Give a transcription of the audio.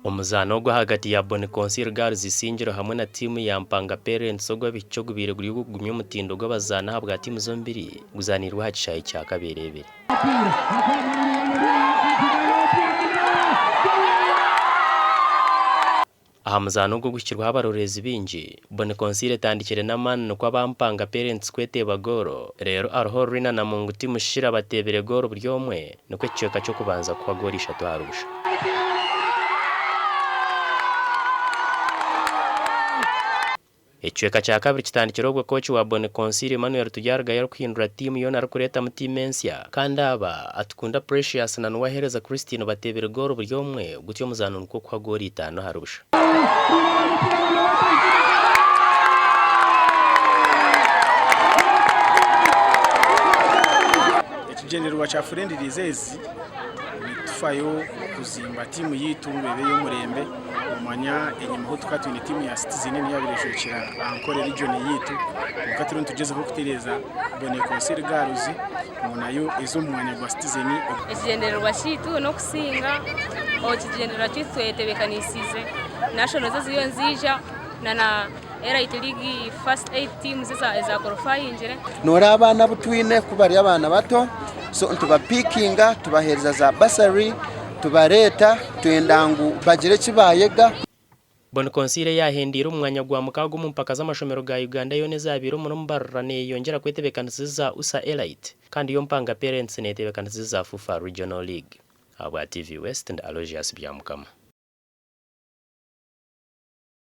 Omuzaano ogu ahagati ya Boniconsil Girls Isingiro hamwe na tiimu ya Mpanga Parents ogw'abaishiki ogubaire guri ogw'okugumya omutindo gw'abazaani ahabwa tiimu zombiri guzaaniirwe aha kishaayi kya Kabeerebere. Aha muzaano ogu oguhikirweho abaroreezi baingi, Boniconsil etandikire n'amaani nikwo aba Mpanga Parents kweteeba goolo, reero Aruho Rina na Munguti Mushira bateebire goolo buri omwe nikwo ekicweka ky'okubanza kuhwa goolo ishatu ahari busha. Ekicweka kya kabiri kitandikire obwo kooki wa Boniconsil Emmanuel Turyarugayo arikuhindura tiimu yoona arikureetamu tiimu ensya kandi aba, Atukunda Precious na Nuwahereza Christine bateebire goolo buri omwe gutyo omuzaano nikwo kuhwa goolo itaano ahari busha. Ekigyendererwa kya friendlies ezi nitufayo kuzimba tiimu yaitu ngu ebe ey'omurembe. Noomanya enyimaho tukaba twine tiimu ya Citizen niyo yaabaire ejwekyera Ankole region yaitu kwonka turiyo nitugyezaho kutereeza Boneconsir Girls ngu nayo eze omu mwanya gwa Citizen. Ekigyendererwa kyaitu n'okusinga, ekigyendererwa kyaitu twetebeekanisiize national ziriyo niziija na Elite League first eight teams eza qualifyingire. Noreeba abaana abu twine ku bari abaana bato so nitubapikinga tubaheereza za basari tubareeta twenda ngu bagire eki baayega. Boniconsiire yaahendeire omu mwanya gwa mukaaga omu mpaka z'amashomero ga Uganda yoona ezaabaire omuri Mbarara neeyeyongyera kwetebeekanisiza usa Elite kandi yo Mpanga Parents neetebeekanisiza FUFA Regional League. Ahabwa TV West ndi Aloysius Byamukama.